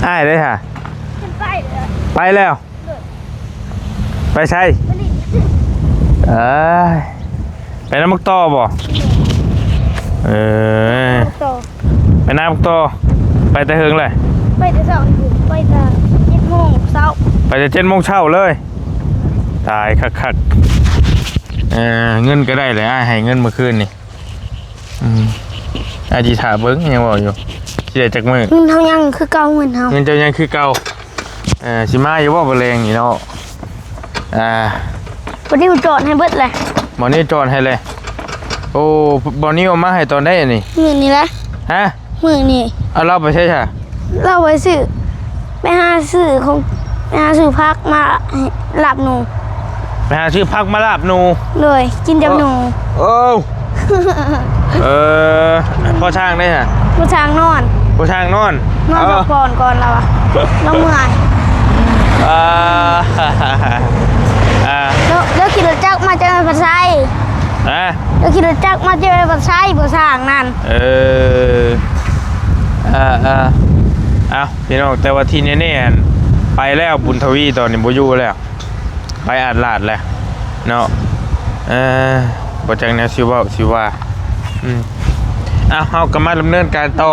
ອ້າຍເດ້ຫາ? ເພິ່ນໄປແລ້ວ. ໄປແລ້ວ? ໂດຍ. ໄປໃສ? ໄປຫຼິ້ນ. ເອີຍ ໄປນຳບັກຕໍ່ບໍ່? ເອີຍ ບັກຕໍ່. ໄປນາບັກຕໍ່. ໄປແຕ່ເຫິງແຫຼະ? ໄປແຕ່ເຊົ້າ ໄປແຕ່ເຈັດໂມງເຊົ້າ. ໄປແຕ່ເຈັດໂມງເຊົ້າເລີຍ. ຕາຍຄັກໆ. ເອີ ເງິນກໍໄດ້ແຫຼະ ອ້າຍໃຫ້ເງິນມື້ຄືນນີ້. ອືມ ອາດຊິຖ້າເບິ່ງ ຍັງເວົ້າຢູ່ ຊິໄດ້ຈັກມື້? ເງິນເຮົາຍັງຄືເກົ່າ ເງິນເຮົາ ເງິນເຈົ້າຍັງຄືເກົ່າ. ເອີ ຊິມາຢູ່ບໍ່ມື້ແລງນີ້ເນາະ? ອ່າ ບໍ່ນິວຈອດໃຫ້ເບິດແຫຼະ. ບໍ່ນິວຈອດໃຫ້ແຫຼະ. ໂອ້ ບໍ່ນິວເອົາມາໃຫ້ຕອນໃດອັນນີ້? ມື້ນີ້ແຫຼະ. ຮະ? ມື້ນີ້. ເອົາລາວໄປໃສຊະ? ລາວໄປຊື້ ໄປຫາຊື້ຂອງ ໄປຫາຊື້ຜັກມາໃຫ້ລາບໜູ. ໄປຫາຊື້ຜັກມາລາບໜູ. ໂດຍ ກິນກັບໜູ. ໂອ້ ເອີ ພໍ່ຊ່າງເດ້ຫະ? ພໍ່ຊ່າງນອນ. ພໍ່ຊ່າງນອນ ນອນ ເອີ ພັກຜ່ອນກ່ອນລາວອະ ລາວເມື່ອຍ. ອ່າ ອ່າ ລາວ ລາວຂີ່ລົດຈັກມາຈາກໄປພັດໄຊ. ຮະ? ລາວຂີ່ລົດຈັກມາຈາກໄປພັດໄຊ ພໍ່ຊ່າງນັ້ນ. ເອີ ອ່າ ອ່າ ເອົ້າ ພີ່ນ້ອງ ແຕ່ວ່າທີ່ແນ່ໆ ອັນ ໄປແລ້ວ ບຸນທະວີຕອນນີ້ບໍ່ຢູ່ແລ້ວ ໄປອາດລາດແລ້ວເນາະ. ເອີ ບໍ່ຈັກແນວຊິເວົ້າຊິວ່າ. ອືມ ເອົ້າ ເຮົາກໍມາດຳເນີນການຕໍ່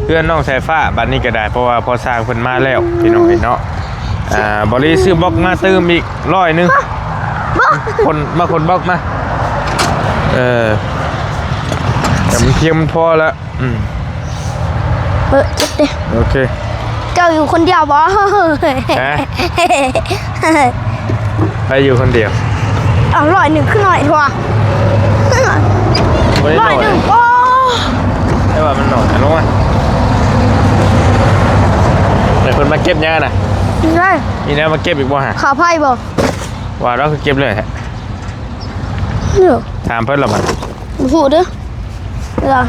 ເຮືອນນ້ອງສາຍຟ້າບັດນີ້ກໍໄດ້ ເພາະວ່າພໍ່ຊ່າງເພິ່ນມາແລ້ວ ພີ່ນ້ອງເອີຍເນາະ. ອ່າ ບໍລີຊື້ບລັອກມາຕື່ມອີກຮ້ອຍໜຶ່ງ. ຄົນ ມາຂົນບລັອກມາ. ເອີ ແຕ່ມັນພຽງ ມັນພໍລະ. ອືມ ເອີ ເຈັບເດ້. ໂອເຄ ເຈົ້າຢູ່ຄົນດຽວບໍ່? ຮະ? ໃຜຢູ່ຄົນດຽວ? ເອົາ ຮ້ອຍໜຶ່ງຄືໜ້ອຍແທ້ວະ. ບໍ່ໄດ້ໜ້ອຍ ຮ້ອຍໜຶ່ງ ໂອ້ ແຕ່ວ່າມັນໜ້ອຍ. ລົງມາ ໃຫ້ເພິ່ນມາເກັບຫຍັງນະ? ນີ້ໄດ້ ມີແນວມາເກັບອີກບໍ່ຫະ? ຄ່າໄຟບໍ່? ວ່າລາວຄືເກັບເລື້ອຍແທ້. ເອີ ຖາມເພິ່ນລະບັດ. ບໍ່ຮູ້ເດີ້. ເອີ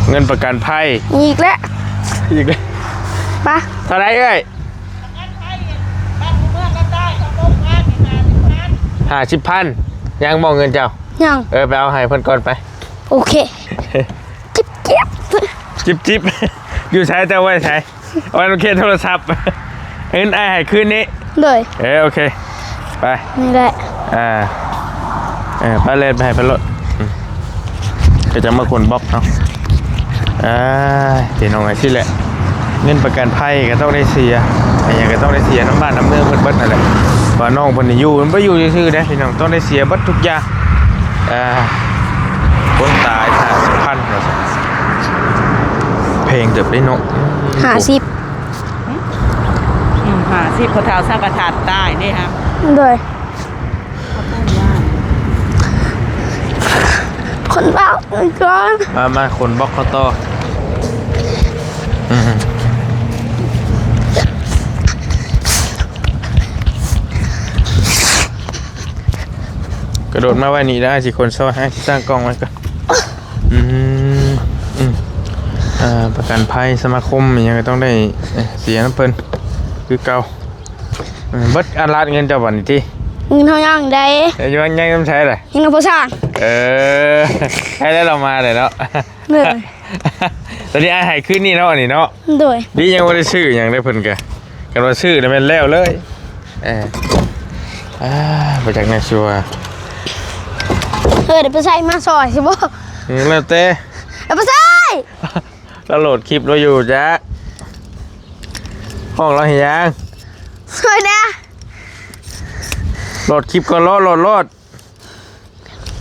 ເງິນປະກັນໄພອີກແລ້ວ ອີກແລ້ວ. ໄປ ເທົ່າໃດເອື້ອຍ? ຫ້າສິບພັນ. ຍັງບໍ່ເງິນເຈົ້າ? ຍັງ. ເອີ ໄປເອົາໃຫ້ເພິ່ນກ່ອນໄປ. ໂອເຄ. ຈິບໆ ຈິບໆ ຢູ່ໃສ? ເຈົ້າໄວ້ໃສ? ເອົາໄວ້ນຳເຄສໂທລະສັບ. ເງິນອ້າຍໃຫ້ຄືນນີ້. ໂດຍ. ເອີ ໂອເຄ ໄປ. ນີ້ແຫຼະ. ອ່າ ເອີ ໄປເລີຍ ໄປໃຫ້ເພິ່ນໂລດ. ອືມ ກໍຈະມາຂົນບລັອກເນາະ. ອ່າ ພີ່ນ້ອງເອີຍ ຊີ້ແຫຼະ ເງິນປະກັນໄພກໍຕ້ອງໄດ້ເສຍ ອີຫຍັງກໍຕ້ອງໄດ້ເສຍນຳບ້ານນຳເມືອງເພິ່ນເບິດນັ້ນແຫຼະ. ວ່ານ້ອງເພິ່ນນີ້ຢູ່ ມັນບໍ່ຢູ່ຊື່ໆເດ້ ພີ່ນ້ອງ ຕ້ອງໄດ້ເສຍເບິດທຸກຢ່າງ. ອ່າ ຄົນຕາຍຫ້າສິບພັນ ວ່າຊັ້ນ ແພງເຕີບເດ້ເນາະ. ຫ້າສິບ. ອືມ ຫ້າສິບ ພໍ່ເຖົ້າສັງກະທັດຕາຍເດ້ຮະ. ໂດຍ. ຂົນບລັອກກ່ອນ. ມາ ມາ ຂົນບລັອກເຂົ້າຕໍ່. ອືມ ກະໂດດມາໄວ້ນີ້ໄດ້ ຊິຂົນຊອຍໃຫ້ ຊິຕັ້ງກ້ອງໄວ້ກ່ອນ. ອືມ ອືມ ອ່າ ປະກັນໄພສະມາຄົມອີຫຍັງກໍຕ້ອງໄດ້ ເອີ ເສຍນຳເພິ່ນຄືເກົ່າ. ອືມ ເບິດອັນລາດເງິນເຈົ້າບັດນີ້ຕິ? ເງິນເຮົາຍັງໄດ້. ເອີ ຍັງ ຍັງນຳໃຜລະ? ຍັງນຳພໍ່ຊ່າງ. ເອີ ໃຫ້ແລ້ວ ລາວມາແລ້ວເນາະ. ໂດຍ. ຕອນນີ້ອ້າຍໃຫ້ຄືນນີ້ເນາະ ອັນນີ້ເນາະ. ໂດຍ. ດີຍັງບໍ່ໄດ້ຊື້ຫຍັງເດ້ເພິ່ນກະ ຄັນວ່າຊື້ນະແມ່ນແລ້ວເລີຍ. ເອີ ອ່າ ບໍ່ຈັກແນວຊິວ່າ. ເອີ ໄດ້ໄປໃສ່ມາຊອຍຊິບໍ່? ອືມ ແລ້ວແຕ່ ໄດ້ໄປໃສ່. ລາວໂຫຼດຄລິບລາວຢູ່ຈັກ ຫ້ອງລາວເຮັດຫຍັງ? ຊ່ວຍແດ່. ໂຫຼດຄລິບກ່ອນ ໂຫຼດ ໂຫຼດ ໂຫຼດ.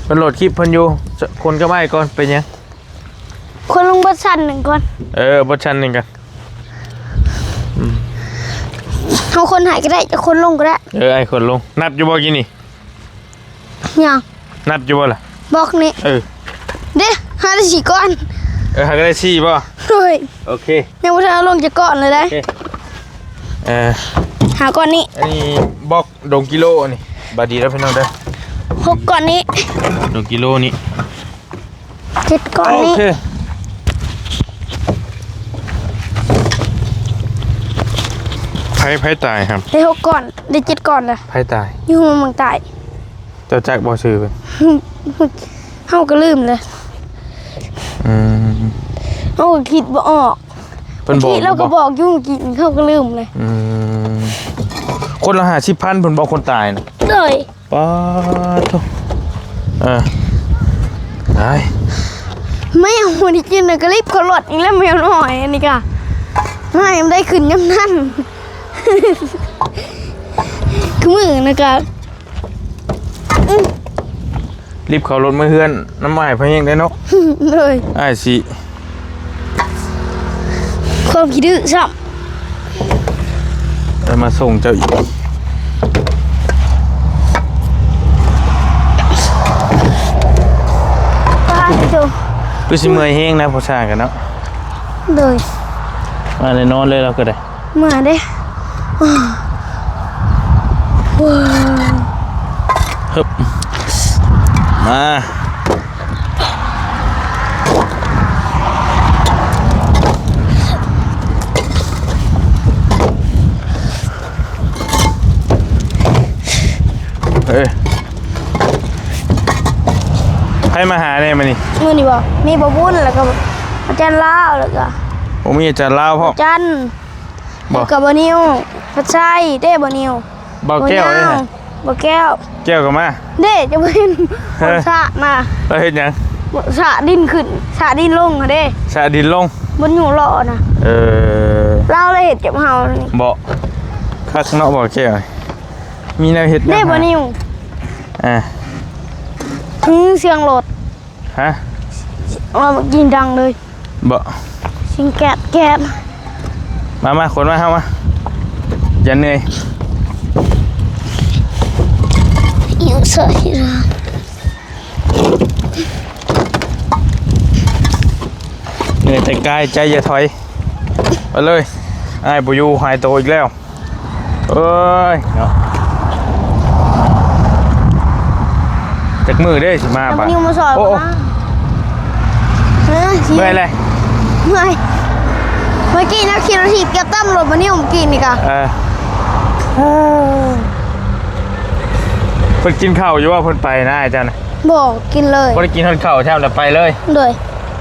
ເພິ່ນໂຫຼດຄລິບເພິ່ນຢູ່. ຄົນກັບອ້າຍກ່ອນ ເປັນຫຍັງ? ຄົນລົງເບິດຊັ້ນໜຶ່ງກ່ອນ. ເອີ ເບິດຊັ້ນໜຶ່ງກ່ອນ. ອືມ ເຮົາຄົນໃຫ້ກໍໄດ້ ຈະຄົນລົງກໍໄດ້. ເອີ ອ້າຍຄົນລົງ. ນັບຢູ່ບໍ່ກີ້ນີ້? ຍັງ. ນັບຢູ່ບໍ່ລະ? ບລັອກນີ້. ເອີ ເດ້ ຫາໄດ້ສີ່ກ້ອນ. ເອີ ຫາກໍໄດ້ສີ່ບໍ່? ໂດຍ. ໂອເຄ ຍັງບໍ່ທັນເອົາລົງຈັກກ້ອນເລີຍເດ້. ໂອເຄ ເອີ ຫາກ້ອນນີ້. ອັນນີ້ບລັອກດົງກິໂລນີ້. ບາດດີເດີພີ່ນ້ອງເດີ. ຫົກກ້ອນນີ້. ດົງກິໂລນີ້. ເຈັດກ້ອນນີ້. ໂອເຄ ໃຜ ໃຜຕາຍຫະ? ໄດ້ຫົກກ້ອນ ໄດ້ເຈັດກ້ອນລະ. ໃຜຕາຍ? ຢູ່ເມືອງໃຕ້. ເຈົ້າຈັກບໍ່ຊື່ເພິ່ນ? ເຮົາກໍລືມເລີຍ. ອືມ ເຮົາກໍຄິດບໍ່ອອກ. ເພິ່ນບອກ ເມື່ອກີ້ລາວກໍບອກຢູ່ ເມື່ອກີ້ເຮົາກໍລືມເລີຍ. ອືມ ຄົນລະຫ້າສິບພັນ ເພິ່ນບອກຄົນຕາຍນະ. ໂດຍ. ປາດໂທ້ ເອີ ຕາຍ ແມວໄດ້ກິນແລ້ວກໍລິບເຂົ້າລົດອີກແລ້ວ ແມວນ້ອຍອັນນີ້ກະ ໃຫ້ມັນໄດ້ຂຶ້ນຍາມນັ້ນ ຄືມື້ນະກະ ອື ລິບເຂົ້າລົດເມືອເຮືອນນຳອ້າຍພະແຍງໄດ້ເນາະ. ໂດຍ. ອ້າຍຊິ ຄວາມຂີ້ດື້ຊ້ຳ ໄດ້ມາສົ່ງເຈົ້າອີກ. ປາດໂທ້ ຄືຊິເມື່ອຍແຮງນະ ຜູ້ຊ່າງກັນເນາະ. ໂດຍ. ມາແນ່ນອນເລີຍ ລາວກໍໄດ້ ເມື່ອຍເດ້. ຮຶບ ມາ ເອີ ໃຜມາຫາແດ່ມື້ນີ້? ມື້ນີ້ບໍ່ ມີບໍ່ບຸນ ແລ້ວກໍອາຈານລາວ ແລ້ວກໍ ໂອ້ ມີອາຈານລາວພ້ອມ ອາຈານ ບໍ່ ແລ້ວກໍບໍ່ນິວ ພັດໄຊເດ້ ບໍ່ນິວ ບໍ່ແກ້ວເດ້ ບໍ່ແກ້ວ ແກ້ວກໍມາເດ້. ຈະບໍ່ເຫັນ ເອີ ສະມາ ລາວເຮັດຫຍັງ? ສະດິນຂຶ້ນ ສະດິນລົງຫັ້ນເດ້ ສະດິນລົງ ບໍ່ຢູ່ເລາະນະ. ເອີ ລາວເລີຍເຮັດກັບເຮົານີ້ ບໍ່ ຄັກເນາະ ບໍ່ແກ້ວ ມີແນວເຮັດເດ້ ບໍ່ນິວ ອ່າ ຄືສຽງລົດ ຮະ? ເອົາມາກິນດັງເລີຍ ບໍ່ ຊິງແກດແກດ. ມາ ມາ ຄົນມາ ເຮົາມາ ຢ່າເມື່ອຍ ຢູ່ໃສລະ ເມື່ອຍແຕ່ກາຍ ໃຈຢ່າຖອຍ ໄປເລີຍ ອ້າຍບໍ່ຢູ່ ຫາຍໂຕອີກແລ້ວ. ເອີຍເນາະ ຈັກມື້ເດ້ຊິມາ ແລ້ວມັນຍັງບໍ່ຊອຍ ໂອ້ ບໍ່ມາ ເອີ ເມື່ອຍແລ້ວ ເມື່ອຍ ເມື່ອກີ້ນະ ຂີ່ລົດຖີບເກືອບຕຳລົດບໍ່ນິວ ເມື່ອກີ້ນີ້ກະ ເອີ ເອີ ເພິ່ນກິນເຂົ້າຢູ່ບໍ່? ເພິ່ນໄປນະ ອາຈານ ບໍ່ກິນເລີຍ ບໍ່ໄດ້ກິນຮອດເຂົ້າຊ້ຳ ແລ້ວໄປເລີຍ ໂດຍ.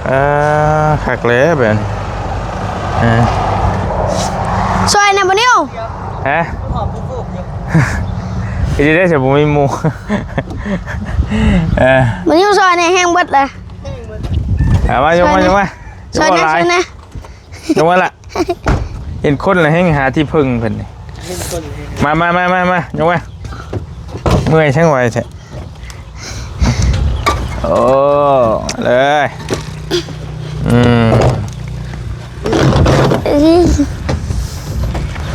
ອ່າ ຄັກແລ້ວແບບນີ້ ອ່າ ຊ່ອຍແດ່ບໍ່ນິວ ຮະ? ເຮັດໄດ້ ຊິບໍ່ມີໝູ່ ເອີ ບໍ່ນິວຊ່ອຍແດ່ ແຮງເບິດເລີຍ ເອົາມາ ຍົກມາ ຍົກມາ ຊ່ອຍແດ່ ຊ່ອຍແດ່ ຍົກມາລະ ເຫັນຄົນລະແຮງຫາທີ່ເພິ່ງເພິ່ນນີ້ ມາ ມາ ມາ ມາ ມາ ຍົກມາ ເມື່ອຍແຮງໄວແທ້. ໂອ້ ເລີຍ ອືມ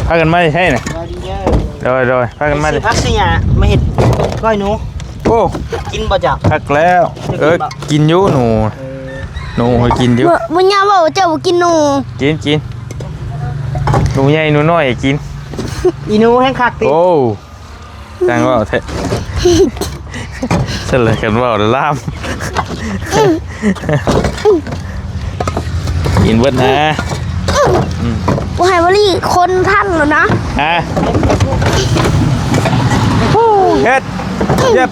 ພາກັນມາແທ້ນະ ໂດຍ ໂດຍ ພາກັນມາ ຊື້ຜັກຊື້ຫຍ້າມາເຮັດກ້ອຍໜູ ໂອ້ ກິນບໍ່ເຈົ້າ? ຄັກແລ້ວ ເອີ ກິນຢູ່ໜູ ເອີ ໜູໃຫ້ກິນຢູ່ ບໍ່ ບໍ່ຍາເວົ້າ ເຈົ້າບໍ່ກິນໜູ ກິນ ກິນ ໜູໃຫຍ່ໜູນ້ອຍໃຫ້ກິນ ອີໜູແຮງຄັກຕິ ໂອ້ ຊ່າງເວົ້າແທ້ ຊັ້ນແຫຼະ ຄັນເວົ້າລາມ ກິນເບິດນະ ອືມ ບໍ່ໃຫ້ບໍລິຄົນທັນແລ້ວນະ ຮະ ເຮັດ ເຈັບ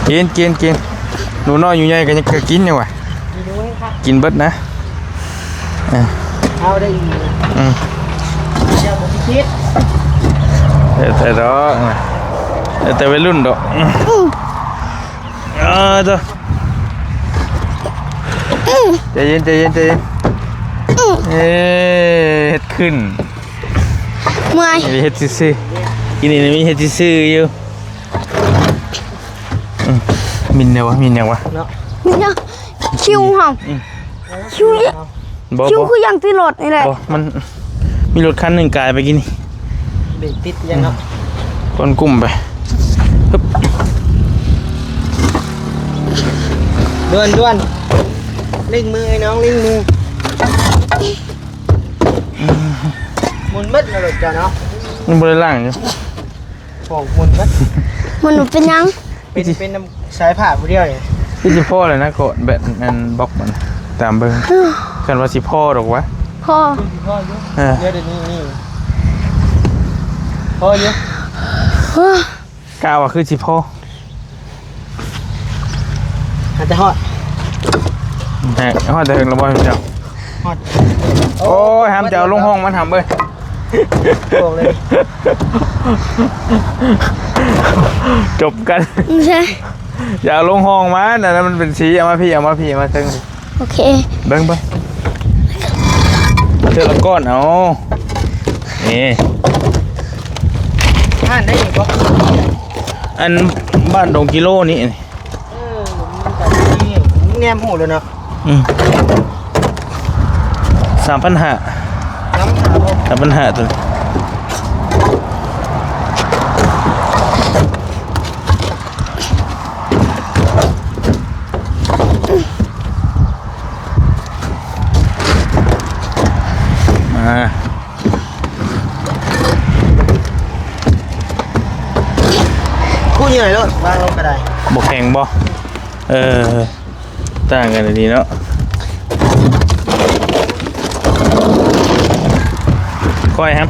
ກິນ ກິນ ກິນ ໜູນ້ອຍຢູ່ໃຫຍ່ກໍຍັງ ກໍກິນຢູ່ຫວາ ກິນເບິດນະ ເອີ ເອົາໄດ້ອີກ ອືມ ຢ່າບໍ່ຄິດ ແຕ່ດອກນະ ແຕ່ໄວລຸ້ນດອກ ອືມ ເອີ ໂຕ ໃຈເຢັນ ໃຈເຢັນ ໃຈເຢັນ ເອີ ເຮັດຂຶ້ນ ເມື່ອຍ ເຮັດຊື່ໆ ອີນີ້ມີເຮັດຊື່ໆຢູ່ ອືມ ມິນແນວວະ ມິນຫຍັງວະ ເນາະ ມິນຫຍັງ ຄິວເຮົາ ອືມ ຄິວ ບໍ່ ຄິວ ບໍ່ ຄືຢ່າງຕິດລົດນີ້ແຫຼະ ບໍ່ ມັນມີລົດຄັນໜຶ່ງກາຍໄປກີ້ນີ້ ເບຣກຕິດຍັງເນາະ ອືມ ກົ້ນກຸ້ມໄປ ຮຶບ ດ່ວນໆ ເລັ່ງມືໄອ້ນ້ອງ ເລັ່ງມື ໝູນເບິດແລ້ວລົດເຈົ້າເນາະ ຍັງບໍ່ໄດ້ລ້າງຢູ່ ໂອ້ ໝູນເບິດ ມັນເປັນຫຍັງ? ເປັນ ເປັນນຳສາຍຜ້າຜູ້ດຽວນີ້ ຄືຊິພໍແລ້ວນະ ກໍແບບອັນບລັອກມັນ ຕາມເບິ່ງ ຄັນວ່າຊິພໍດອກວະ ພໍ ຊິພໍຢູ່ ເອີ ດຽວນີ້ ນີ້ ພໍຢູ່ ກະວ່າຄືຊິພໍ ຫາແຕ່ຮອດ ຮອດແຕ່ເທິງແລ້ວບໍ່ເຈົ້າ? ຮອດ ໂອ້ຍ ຫ້າມຈະເອົາລົງຫ້ອງມັນ ຫ້າມເອີຍ ບອກເລີຍ ຈົບກັນ ໃຊ່ ຢ່າເອົາລົງຫ້ອງມັນ ອັນນັ້ນມັນເປັນສີ ເອົາມາພີ້ ເອົາມາພີ້ ເອົາມາເທິງ ໂອເຄ ເບິ່ງ ເບິ່ງ ເທື່ອລະກ້ອນ ເອົາ ນີ້ ຮ້ານໄດ້ອີກບໍ່? ອັນບ້ານດົງກິໂລນີ້ ເອີ ມັນກໍມີ ແນມຮູ້ແລ້ວເນາະ ອືມ ສາມພັນຫ້າ ສາມພັນຫ້າ ໂຕນີ້ ມາ ຄູ່ເຫຍື່ອໂລດ ວາງລົງກໍໄດ້ ບໍ່ແຂງບໍ່? ເອີ ຕ່າງກັນດີເນາະ ຄ່ອຍຮັບ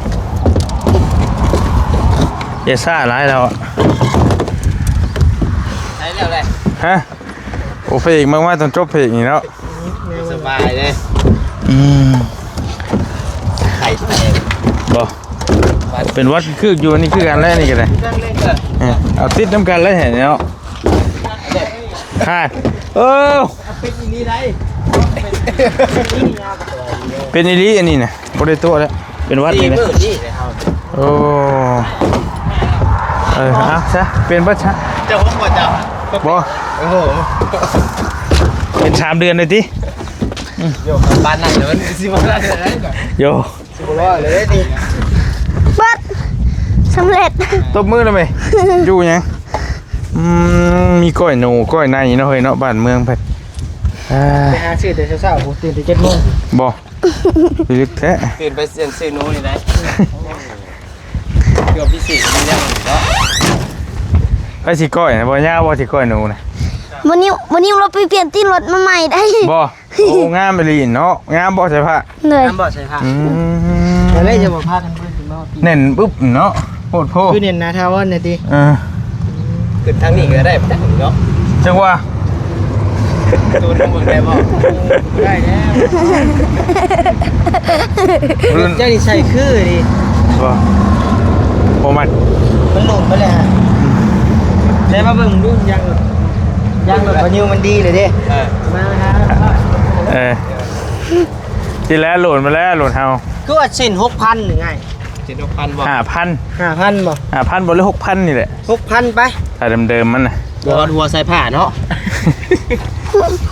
ຢ່າຊ້າຫຼາຍແລ້ວ ໄດ້ແລ້ວແຫຼະ ຮະ? ໂອ້ ພະເອກມາ ມາຕອນຈົບພະເອກນີ້ເນາະ ສະບາຍເດ້ ອືມ ໄຂ້ແຕກບໍ່? ເປັນຫວັດຄືຢູ່ ອັນນີ້ຄືກັນແຫຼະ ນີ້ກໍໄດ້ ເອີ ເອົາຕິດນຳກັນເລີຍເນາະ ຮະ ເອີ ເປັນອີ່ຫຼີໄດ ເປັນອີ່ຫຼີອັນນີ້ນະ ບໍ່ໄດ້ຕົວະແລ້ວ ເປັນຫວັດນີ້ນະ ໂອ້ ເອີ ເອົາຊະ ເປັນເບິດຊະ ເຈົ້າຂອງບໍ່ເຈົ້າ ບໍ່ ໂອ້ໂຫ ເປັນສາມເດືອນເລີຍຕິ ໂຍ ປານນັ້ນມັນຊິບໍ່ໄດ້ເລີຍ ໂຍ ຊິບໍ່ລອດເລີຍນີ້ ເບິດ ສຳເລັດ ຕົບມືໄດ້ໄໝ? ຢູ່ຫຍັງ? ອືມ ມີກ້ອຍໜູກ້ອຍໃນເນາະເຮີ້ຍເນາະ ບ້ານເມືອງເພິ່ນ ອ່າ ໄປຫາຊື້ແຕ່ເຊົ້າໆ ໂອ້ ຕື່ນແຕ່ເຈັດໂມງ ບໍ່? ລຶກແທ້ ຕື່ນໄປຊື້ ຊື້ໜູນີ້ໄດ໋ ເກືອບພິເສດນີ້ແລ້ວເນາະ ໃຜຊິກ້ອຍນະ ບໍ່ຍາວບໍ່ຊິກ້ອຍໜູນະ ບໍ່ນິວ ບໍ່ນິວ ເຮົາໄປປ່ຽນຕີນລົດມາໃໝ່ໄດ໋ ບໍ່? ໂອ້ ງາມອີ່ຫຼີເນາະ ງາມບໍ່ໃສ່ຜ້າ ໂດຍ ງາມບໍ່ໃສ່ຜ້າ ອືມ ແລ້ວຈະບໍ່ພາກັນເບິ່ງເນາະ ແໜ້ນປຶບເນາະ ໂພດໂພ ຄືແໜ້ນໜາຖາວອນແດ່ຕິ ເອີ ຂຶ້ນທາງນີ້ກໍໄດ້ຈັກເນາະ ຈັກວ່າ ໂຕນຳເບິ່ງໄດ້ບໍ່? ໄດ້ແລ້ວ ເຈົ້ານີ້ໃສ່ຄືດີ ບໍ່ ບໍ່ມັກ ມັນໂດນໄປແລ້ວ ໃສ່ມາເບິ່ງດູ ຢາງລົດ ຢາງລົດ ບານິວມັນດີເລີຍເດ້ ເອີ ມາຫາ ເອີ ທີ່ແລ້ວໂຫຼນມາແລ້ວ ໂຫຼນເຮົາ ຄືວ່າເສັ້ນຫົກພັນນີ້ໄງ ເສັ້ນຫົກພັນບໍ່? ຫ້າພັນ ຫ້າພັນບໍ່? ຫ້າພັນບໍ່ ຫຼື ຫົກພັນນີ້ແຫຼະ ຫົກພັນໄປ ຖ້າເດີມໆມັນນະ ບໍ່ຮອດຫົວໃສ່ຜ້າເນາະ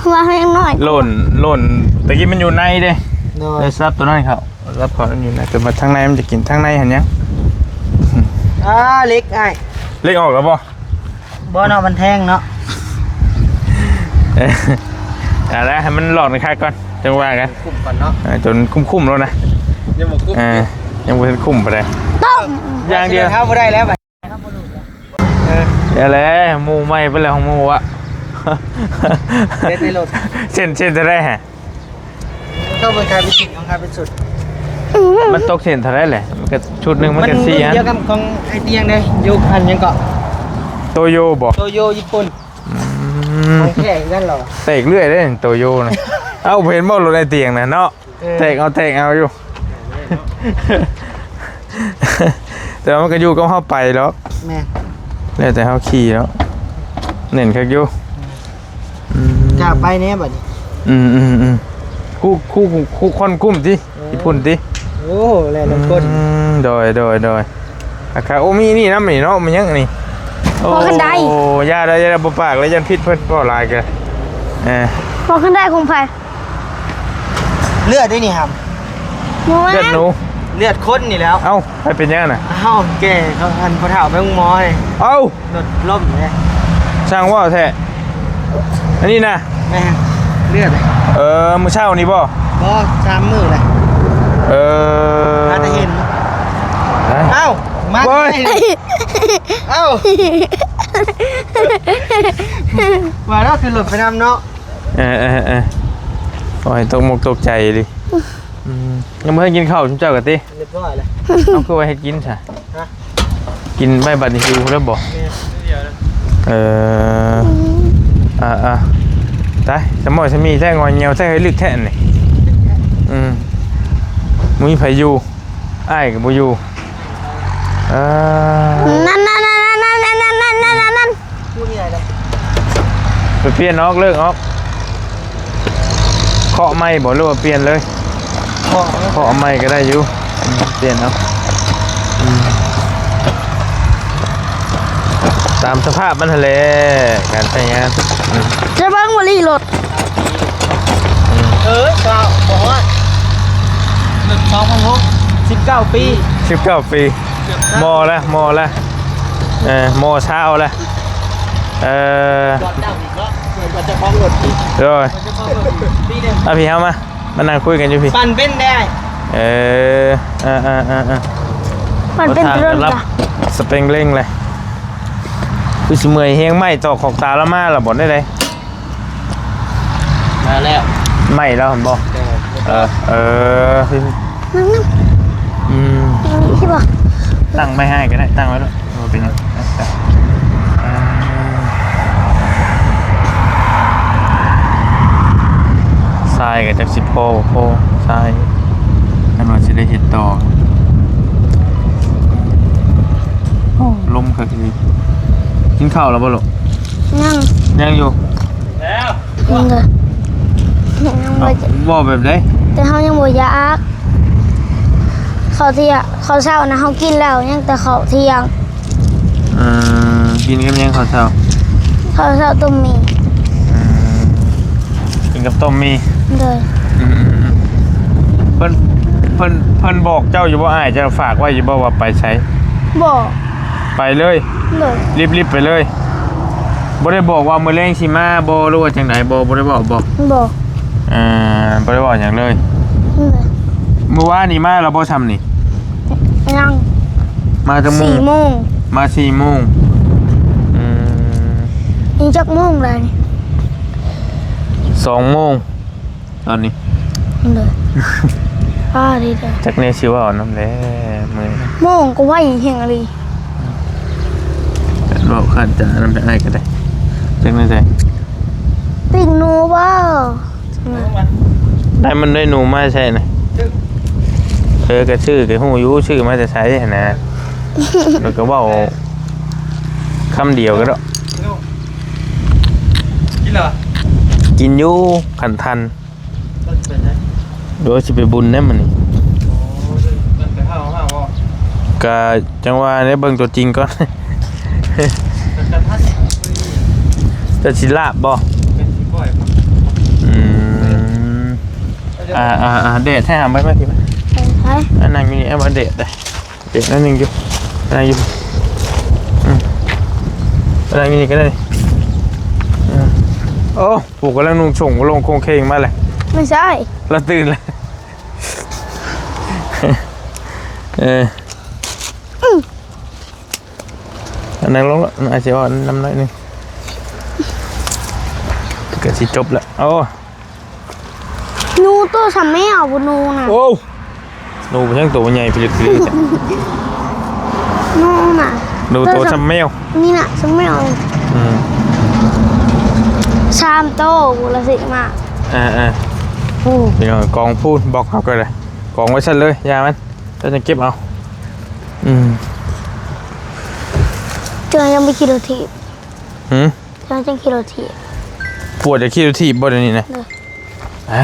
ຫົວເຮົາຍັງນ້ອຍ ໂຫຼນ ໂຫຼນ ຕະກີ້ມັນຢູ່ໃນເດ້ ໂດຍ ໄດ້ຊັບຕົວນັ້ນເຂົາ ຊັບເຂົາຢູ່ໃນ ແຕ່ວ່າທາງໃນມັນຈະກິນ ທາງໃນຫັ້ນຫຍັງ ອ່າ ເຫຼັກອ້າຍ ເຫຼັກອອກແລ້ວບໍ່? ບໍ່ເນາະ ມັນແທງເນາະ ເອົາລະ ໃຫ້ມັນຫຼອກຄັກກ່ອນ ຈັ່ງວ່າກັນ ຄຸ້ມກ່ອນເນາະ ເອີ ຈົນຄຸ້ມໆແລ້ວນະ ຍັງບໍ່ຄຸ້ມ ເອີ ຍັງບໍ່ທັນຄຸ້ມປານໃດ ຕົ້ມ ຢ່າງດຽວ ເຮົາບໍ່ໄດ້ແລ້ວບັດ ເອີ ເອົາແຫຼະ ໝູ່ໃໝ່ໄປແລ້ວ ຂອງໝູ່ອະ ເຮັດໃນລົດ ເສັ້ນ ເສັ້ນເທົ່າໃດຫະ? ເຈົ້າເບິ່ງຂາຍເປັນຊຸດ ຂອງຂາຍເປັນຊຸດ ອືມ ມັນຕົກເສັ້ນເທົ່າໃດແຫຼະ? ມັນກໍຊຸດໜຶ່ງມັນກໍສີ່ອັນ ດຽວກັບຂອງໄອ້ຕຽງເດ້ ຢູ່ອັນຫຍັງເກາະ ໂຕໂຍບໍ່? ໂຕໂຍຍີ່ປຸ່ນ ອືມ ຂອງແທ້ຄືກັນເນາະ ແຕກເລື້ອຍເດ້ໂຕໂຍນະ ເອົ້າ ບໍ່ເຫັນບໍ່ລົດໄອ້ຕຽງນະເນາະ ເອີ ແຕກເອົາແຕກເອົາຢູ່ ແຕ່ວ່າມັນກໍຢູ່ກັບເຮົາໄປດອກ ແມ່ນ ແລ້ວແຕ່ເຮົາຂີ່ເນາະ ແໜ້ນຄັກຢູ່ ອືມ ກ້າໄປແດ່ບັດນີ້ ອືມໆໆ ຄູ່ ຄູ່ ຄູ່ຄົນກຸ່ມຕິ ເອີ ຍີ່ປຸ່ນຕິ ໂອ້ ແລ່ນຳກົ້ນ ອືມ ໂດຍ ໂດຍ ໂດຍ ອາຄາ ໂອ້ ມີນີ້ນຳນີ້ເນາະ ມີຫຍັງນີ້ ໂອ້ ບໍ່ຄັນໄດ ໂອ້ ຢ່າເດີ ຢ່າເດີ ບໍ່ປາກແລ້ວ ຢ້ານຜິດເພິ່ນ ເວົ້າຫຼາຍກະ ເອີ ບໍ່ຄັນໄດຂອງໃຜ? ເລືອດເດ້ນີ້ຫຳ ບໍ່ແມ່ນ ເລືອດໜູ ເລືອດຄົນນີ້ແຫຼ້ວ ເອົ້າ ໃຜເປັນຫຍັງນະ? ເອົ້າ ແກ່ເຂົາ ອັນພໍ່ເຖົ້າໄປໂຮງໝໍເດ້ ເອົ້າ ລົດລົ້ມເດ້ ຊ່າງເວົ້າແທ້ ອັນນີ້ນະ ແມ່ນ ເລືອດ ເອີ ມື້ເຊົ້ານີ້ບໍ່? ບໍ່ ສາມມື້ແລ້ວ ເອີ ມາແຕ່ເຫັນ ເອົ້າ ມາ ໂອ້ຍ ເອົ້າ ວ່າແລ້ວຂຶ້ນລົດໄປນຳເນາະ ເອີ ເອີ ເອີ ໂອ້ຍ ຕົກມົກຕົກໃຈເລີຍ ອືມ ຍັງບໍ່ທັນກິນເຂົ້າຊຸມເຈົ້າກະຕິ ຮຽບຮ້ອຍແລ້ວ ເອົາ ຄືວ່າເຮັດກິນຊະ ຮະ ກິນໄປບັດນີ້ຫິວແລ້ວບໍ່? ແມ່ນ ເອີ ອືມ ອ່າໆ ຕາຍ ສະໝໍສະໝີແທ້ ງອຍງຽວແທ້ ເຮີ້ຍ ລຶກແທ້ນີ້ ອືມ ບໍ່ມີໃຜຢູ່ ອ້າຍກໍບໍ່ຢູ່. ເອີ ນັ້ນໆ ໄປປ່ຽນອອກ ເລີກອອກ. ເຄາະໃໝ່ບໍ່ ຫຼືວ່າປ່ຽນເລີຍ? ເຄາະ ເຄາະໃໝ່ກໍໄດ້ຢູ່. ອືມ ປ່ຽນເອົາ. ອືມ ຕາມສະພາບມັນຫັ້ນແຫຼະ ການໃຊ້ງານ. ອືມ ຈະເບິ່ງບໍ່ລີລົດ. ອືມ ເອີ ຊາວ ບໍ່ຮອດ ໜຶ່ງ ສອງພັນຫົກ ສິບເກົ້າປີ ສິບເກົ້າປີ. ມໍລະ ມໍລະ ເອີ ມໍຊາວລະ. ເອີ ກ່ອນເຈົ້າອີກເນາະ ກ່ອນເຈົ້າຂອງລົດອີກ. ໂດຍ ເຈົ້າຂອງລົດອີກປີໜຶ່ງ. ເອົາ ພີ່ເຮົາມາ ມານັ່ງຄຸຍກັນຢູ່ພີ້. ປັ່ນເປັນແດ່. ເອີ ອ່າໆໆໆ ປັ່ນເປັນເລື່ອງກະ ສະເປັງເລັ່ງເລີຍ. ຄືຊິເມື່ອຍແຮງ ໄມ້ຕອກຂອກຕາລາວມາລະບໍ່ໄດ້ໃດ? ມາແລ້ວ ໄມ້ລາວຫັ້ນບໍ່? ເອີ ເອີ ເອີ ນັ້ນໆ ອືມ ເອີ ຊິບໍ່ ຕັ້ງໄວ້ໃຫ້ກໍໄດ້ ຕັ້ງໄວ້ໂລດ ບໍ່ເປັນຫຍັງ. ອ່າ ຊາຍກໍຈັກຊິພໍບໍ່ພໍ ຊາຍ ຄັນວ່າຊິໄດ້ເຮັດຕໍ່. ໂອ້ ລົມຄັກອີ່ຫຼີ. ກິນເຂົ້າແລ້ວບໍ່ລູກ? ຍັງ ຍັງຢູ່. ແລ້ວ ຍັງເລີຍ ຍັງບໍ່ ເວົ້າແບບໃດ? ແຕ່ເຮົາຍັງບໍ່ຢາກ ເຂົ້າທ່ຽງ ເຂົ້າເຊົ້ານະເຮົາກິນແລ້ວ ຍັງແຕ່ເຂົ້າທ່ຽງ. ເອີ ກິນກັບຫຍັງເຂົ້າເຊົ້າ? ເຂົ້າເຊົ້າຕົ້ມໝີ່. ເອີ ກິນກັບຕົ້ມໝີ່. ໂດຍ. ອືມໆໆ ເພິ່ນ ເພິ່ນ ເພິ່ນບອກເຈົ້າຢູ່ບໍ່ ອ້າຍເຈົ້າຝາກໄວ້ຢູ່ບໍ່ວ່າໄປໃສ? ບໍ່. ໄປເລີຍ? ໂດຍ. ລິບໆໄປເລີຍ? ບໍ່ໄດ້ບອກວ່າມື້ແລງຊິມາບໍ່ ຫຼືວ່າຈັ່ງໃດບໍ່? ບໍ່ໄດ້ບອກບໍ່? ບໍ່. ເອີ ບໍ່ໄດ້ເວົ້າຫຍັງເລີຍ? ໂດຍ. ມື້ວານນີ້ມາແລ້ວບໍ່ຊ່ຳນີ້? ຍັງ. ມາຈັກໂມງ? ສີ່ໂມງ. ມາສີ່ໂມງ. ອືມ ນີ້ຈັກໂມງແລ້ວນີ້? ສອງໂມງ. ຕອນນີ້ ໂດຍ ອ້າ ດີເດີ ຈັກແນວຊິເວົ້ານຳແຫຼະ ເມື່ອຍ ໂມງກໍໄວແຮງອີ່ຫຼີ ເວົ້າຄາດຈານຳແຕ່ອ້າຍກໍໄດ້ ຈັກແນວໃດ ປີ້ງໜູບໍ່ ໄດ້ ມັນໄດ້ໜູມາໃສ່ນະ ເອີ ກໍຊື່ ກໍຮູ້ຢູ່ ຊື້ມາແຕ່ໃສຫັ້ນນະ ແລ້ວກໍເວົ້າຄຳດຽວກໍດອກ ກິນແລ້ວ ກິນຢູ່ ຄັນທັນ ເອີ ຊິໄປບຸນແດ່ມື້ນີ້ ໂອ້ ມັນໄປຫາ ຫາບໍ່ ກະຈັ່ງວ່າໄດ້ເບິ່ງຕົວຈິງກ່ອນ ກະທັນ ຈະຊິລາບບໍ່ ເປັນຊິປ່ອຍບໍ່ ອືມ ອ່າໆໆ ແດດແທ້ຫາ ໄປ ໄປ ໄປ ອ່າ ນັ່ງຢູ່ນີ້ ເອົາ ແດດເດ້. ເປັນອັນໜຶ່ງຢູ່ ອັນນັ້ນຢູ່ ອືມ ອັນນັ້ນຢູ່ນີ້ກໍໄດ້ ອືມ ໂອ້ ຜູ້ກຳລັງນຸ່ງໂສ້ງໂລງໂຄງເຄງມາແລ້ວ ບໍ່ໃຊ່ ລາວຕື່ນແລ້ວ ເອີ ອືມ ອັນນັ້ນລົງລະ ອາດຊິເວົ້ານຳໜ້ອຍໜຶ່ງ ກໍຊິຈົບລະ ໂອ້ ໜູໂຕສ່ຳແມວບໍ່ ໜູນະ ໂອ້ ໜູໄປທາງໂຕໃຫຍ່ພິລຶກພິລຶກ ໜູນະ ໜູໂຕສ່ຳແມວ ນີ້ນະສ່ຳແມວ ອືມ ສາມໂຕພຸ້ນລະຊິມາ ອ່າໆ ໂອ້ ພີ່ນ້ອງ ກອງພຸ້ນ ບລັອກເຮົາກໍໄດ້ ກອງໄວ້ຊັ້ນເລີຍ ຢ່າມັນ ເຈົ້າຈັ່ງເກັບເອົາ ອືມ ເຈົ້າຍັງໄປຂີ່ລົດຖີບ ຫື ເຈົ້າຈັ່ງຂີ່ລົດຖີບ ປວດຈະຂີ່ລົດຖີບບໍ່ດຽວນີ້ນະ ເອີ ໄປ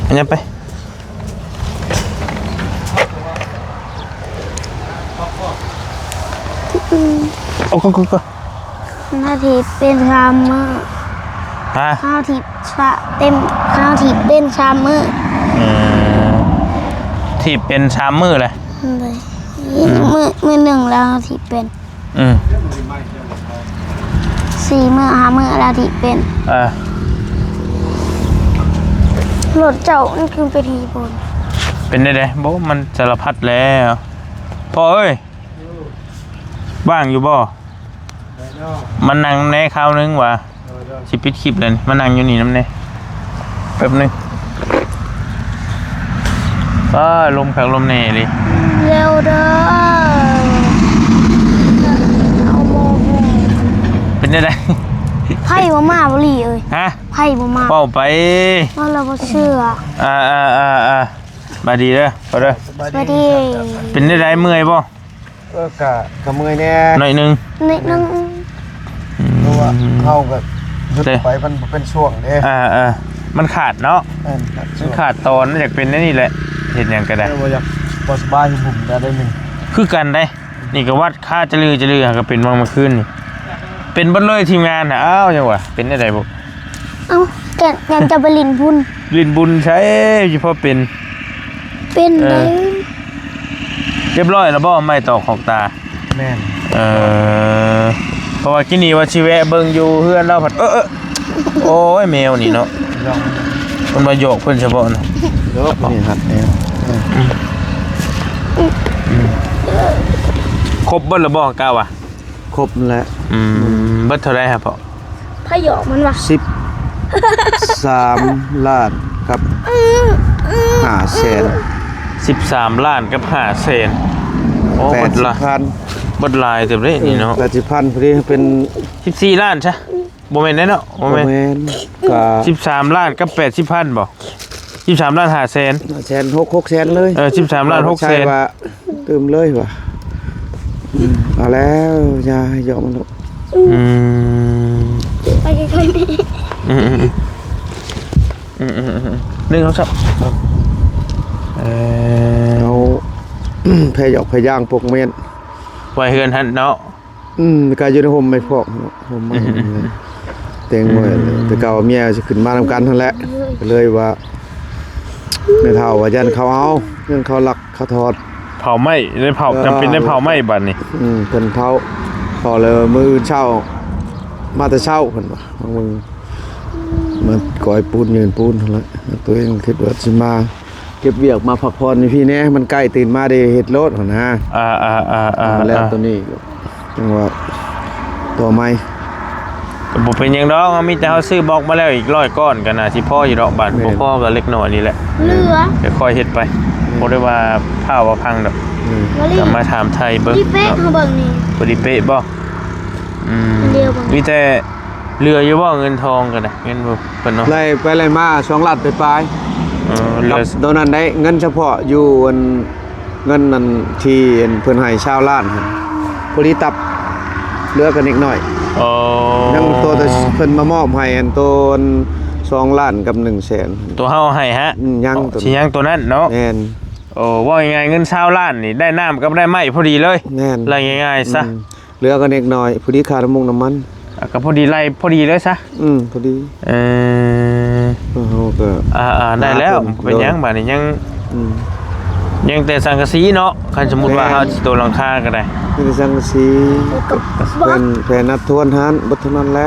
ອັນຫຍັງໄປ ອືມ ໂອ້ ກໍ ກໍ ກໍ ນາທີເປັນສາມມື້ ຮະ ເຮົາຖີບສະເຕັມ ເຮົາຖີບເປັນສາມມື້ ເອີ ຖີບເປັນສາມມື້ແຫຼະ ໂດຍ ອືມ ມື້ ມື້ໜຶ່ງແລ້ວເຮົາຖີບເປັນ ອືມ ສີ່ມື້ຫ້າມື້ແລ້ວທີ່ເປັນ ເອີ ລົດເຈົ້າມັນຄືເປັນທີ່ພຸ້ນ ເປັນໄດ້ໃດ ບໍ່ ມັນສາລະພັດແລ້ວ ພໍ່ເອີຍ ວ່າງຢູ່ບໍ່? ມານັ່ງແດ່ຄາວໜຶ່ງວ່າ ຊິປິດຄລິບແລ້ວນີ້ ມານັ່ງຢູ່ນີ້ນຳແດ່ ແປັບໜຶ່ງ ອ້າ ລົມຄັກລົມແນ່ເລີຍ ເລັວເດີ ເອົາໂມໂຫ ເປັນຈັ່ງໃດ? ໄຜບໍ່ມາບໍ່ລີເອີຍ. ຮະ? ໄຜບໍ່ມາ. ເວົ້າໄປ. ເວົ້າແລ້ວບໍ່ເຊື່ອ. ອ່າໆໆໆ ບາຍດີເດີ ພໍ່ເດີ. ສະບາຍດີ. ເປັນແນວໃດ ເມື່ອຍບໍ່? ເອີ ກະ ກະເມື່ອຍແດ່ ໜ້ອຍໜຶ່ງ ໜ້ອຍໜຶ່ງ. ອືມ ເພາະວ່າເຮົາກໍຢຸດໄປ ມັນບໍ່ເປັນຊ່ວງເດ້. ອ່າໆ ມັນຂາດເນາະ. ແມ່ນ ຂາດຊ່ວງ ມັນຂາດຕອນ. ຢາກເປັນແນວນີ້ແຫຼະ ເຮັດຫຍັງກໍໄດ້. ເອີ ບໍ່ຢາກ ບໍ່ສະບາຍຫຸ້ມໆ ໄດ້ໜຶ່ງ. ຄືກັນໄດ໋ ນີ້ກໍວັດຄ່າຈະລືຈະລື ຫາກໍເປັນວັງມື້ຄືນນີ້ ເປັນເບິດເລີຍທີມງານ. ອ້າວ ຫຍັງວະ ເປັນແນວໃດບຸ? ເອົ້າ ແກນ ແກນຈະໄປຫຼິ້ນບຸນ ຫຼິ້ນບຸນໃສ ຊິພໍເປັນ ເປັນ ເອີ ໄດ໋. ຮຽບຮ້ອຍແລ້ວບໍ່? ໄມ້ຕອກຂອກຕາ. ແມ່ນ. ເອີ ເພາະວ່າກີ້ນີ້ວ່າຊິແວະເບິ່ງຢູ່ເຮືອນລາວ ພັດ ເອີ ເອີ ໂອ້ຍ ແມວນີ້ເນາະ ເພິ່ນວ່າຢອກເພິ່ນສະເພາະນະ. ຢອກນີ້ຮັດແນວ. ອືມ ອືມ ຄົບເບິດແລ້ວບໍ່ ກະວ່າ? ຄົບແລ້ວ. ອືມ ເບິດເທົ່າໃດຮະພໍ່? ພະຢອກມັນວ່າ ສິບສາມລ້ານກັບຫ້າແສນ. ສິບສາມລ້ານກັບຫ້າແສນ. ໂອ້ ແປດສິບພັນ. ເບິດຫຼາຍເຕີບເດ້ນີ້ເນາະ. ເອີ ແປດສິບພັນ ພໍດີເປັນສິບສີ່ລ້ານຊະ. ບໍ່ແມ່ນເດ້ເນາະ ບໍ່ແມ່ນ ບໍ່ແມ່ນ ກະສິບສາມລ້ານກັບແປດສິບພັນບໍ່? ສິບສາມລ້ານຫ້າແສນ ຫ້າແສນ ຫົກ ຫົກແສນເລີຍ. ເອີ ສິບສາມລ້ານຫົກແສນ ວ່າຕື່ມເລີຍວ່າ. ອືມ ເອົາແລ້ວ ຢ່າຢອກມັນ. ອືມ ໄປໄກໆ ອືມໆໆ ໜຶ່ງ ສອງ ສາມ. ເອີ ເອົາ ແພຢອກແພຍ່າງປົກແມ່ນ ໄວ້ເຮືອນຫັ້ນເນາະ. ອືມ ກະຢູ່ໃນຮົ່ມໄມ້ພອກເນາະ ຮົ່ມໄມ້ ແຕ່ງໄວ້. ອືມ ແຕ່ເກົ່າເມຍຊິຂຶ້ນມານຳກັນຫັ້ນແຫຼະ ກະເລີຍວ່າແມ່ເຖົ້າວ່າຢ້ານເຂົາເອົາ ຢ້ານເຂົາລັກເຂົາຖອດ ເຜົາໄມ້ ໄດ້ເຜົາ ເອີ ຈຳເປັນໄດ້ເຜົາໄມ້ບາດນີ້. ອືມ ເພິ່ນເຜົາ ເຜົາແລ້ວມື້ອື່ນເຊົ້າ ມາແຕ່ເຊົ້າເພິ່ນວ່າ ມາເບິ່ງ ມາກອຍປູນ ຍື່ນປູນຫັ້ນແຫຼະ. ຕົວເອງຄິດວ່າຊິມາ ເກັບວຽກມາພັກຜ່ອນຢູ່ພີ້ແດ່ ມັນໃກ້ ຕື່ນມາໄດ້ເຮັດໂລດຫັ້ນນະ. ອ່າໆໆໆ ແລ້ວຕົວນີ້ກໍຈັ່ງວ່າຕໍ່ໃໝ່ ກໍບໍ່ເປັນຫຍັງດອກ. ເຮົາມີແຕ່ເຮົາຊື້ບລັອກມາແລ້ວອີກຮ້ອຍກ້ອນ ກໍໜ້າຊິພໍຢູ່ດອກ. ບາດ ແມ່ນ ບໍ່ພໍກໍເລັກນ້ອຍນີ້ແຫຼະ ເຫຼືອ ຄ່ອຍໆເຮັດໄປ. ອືມ ບໍ່ໄດ້ວ່າພ້າວວ່າພັງດອກ. ອືມ ກໍມາຖາມໄຖ່ເບິ່ງ ພໍດີເປະ ເນາະ ເຮົາເບິ່ງນີ້ ພໍດີເປະບໍ່? ອືມ ມີແຕ່ເຫຼືອຢູ່ບໍ່ ເງິນທອງກໍໄດ້ ເງິນບໍ່ ເພິ່ນເນາະ ໄລ່ໄປໄລ່ມາສອງລ້ານປາຍໆ. ເອີ ເຫຼືອ ກັບໂຕນັ້ນໄດ້ ເງິນສະເພາະຢູ່ອັນ ເງິນນັ້ນທີ່ອັນເພິ່ນໃຫ້ຊາວລ້ານຫັ້ນ ພໍດີຕັບ ເຫຼືອກັນເລັກນ້ອຍ. ອໍ ຍັງໂຕທີ່ເພິ່ນມາມອບໃຫ້ ອັນໂຕອັນສອງລ້ານກັບໜຶ່ງແສນ ໂຕເຮົາໃຫ້ຫະ? ອືມ ຍັງ ຊິຍັງໂຕນັ້ນເນາະ. ແມ່ນ. ໂອ້ ເວົ້າງ່າຍໆ ເງິນຊາວລ້ານນີ້ ໄດ້ນ້ຳກັບໄດ້ໄມ້ພໍດີເລີຍ. ແມ່ນ ໄລ່ງ່າຍໆຊະ. ອືມ ເຫຼືອກໍເລັກນ້ອຍ ພໍດີຄ່ານ້ຳມັນນ້ຳມັນ. ອ່າ ກໍພໍດີໄລ່ ພໍດີເລີຍຊະ. ອືມ ພໍດີ. ເອີ ເຮົາກໍ ອ່າໆ ໄດ້ແລ້ວ ເປັນຫຍັງບາດນີ້ ຍັງ ອືມ ຍັງແຕ່ສັງກະສີເນາະ. ຄັນສົມມຸດວ່າ ແມ່ນ ເຮົາຊິໂຕຫຼັງຄາກໍໄດ້ ມີແຕ່ສັງກະສີ ແຜ່ນ ແຜ່ນອັດທວນຫັ້ນ ເບິດເທົ່ານັ້ນແຫຼະ.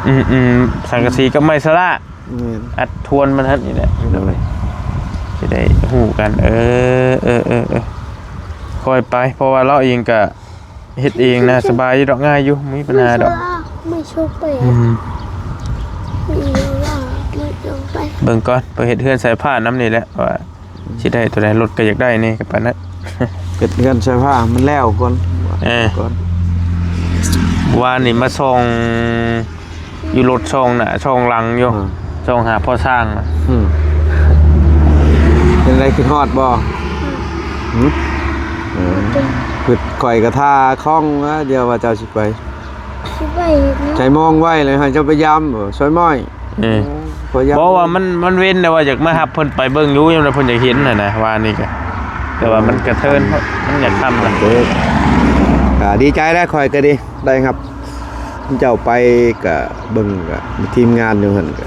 ອືມໆ ສັງກະສີກັບໄມ້ສະຫຼາ. ແມ່ນ ອັດທວນມັນຫັ້ນນີ້ແຫຼະ. ໂດຍ ຊິໄດ້ຮູ້ກັນ. ເອີ ເອີ ເອີ ເອີ ຄ່ອຍໄປ ເພາະວ່າລາວເອງກະເຮັດເອງນະ ສະບາຍຢູ່ດອກ ງ່າຍຢູ່ ບໍ່ມີບັນຫາດອກ. ໄມ້ໂຊກໄປ ອືມ ໄມ້ໂຊກໄປ ເບິ່ງກ່ອນ ໄປເຮັດເຮືອນໃສ່ຜ້ານຳນີ້ແຫຼະ ວ່າຊິໄດ້ຕົວໃດ. ລົດກະຢາກໄດ້ແດ່ ກະປານນັ້ນ ເຮັດເຮືອນໃສ່ຜ້າມັນແລ້ວກ່ອນ. ເອີ ກ່ອນ ວານນີ້ມາສ່ອງ ຢູ່ລົດຊ່ອງໜ້າຊ່ອງຫຼັງຢູ່ ອ່າ ຊ່ອງຫາພໍ່ຊ່າງນະ. ອືມ ເປັນໃດ ຄິດຮອດບໍ່? ຫື? ເອີ ຄິດ ຂ້ອຍກໍຖ້າຂ້ອງນະ ດຽວວ່າເຈົ້າຊິໄປ ຊິໄປເນາະ ໃຈມອງໄວ້ເລີຍ ໃຫ້ເຈົ້າໄປຢາມ ຊ່ອຍມ້ອຍ. ເອີ ເພາະວ່າມັນ ມັນເວັນ ແຕ່ວ່າຢາກມາຮັບເພິ່ນໄປເບິ່ງຢູ່ ຍາມໃດເພິ່ນຢາກເຫັນຫັ້ນນະ ວ່ານີ້ກະ ແຕ່ວ່າມັນກະເທີນ ເອີ ມັນຢາກຄ່ຳນະ. ກະດີໃຈແລ້ວ ຂ້ອຍກະດີ ໄດ້ຮັບ ເຈົ້າໄປກະເບິ່ງ ກະມີທີມງານຢູ່ຫັ້ນ ກະ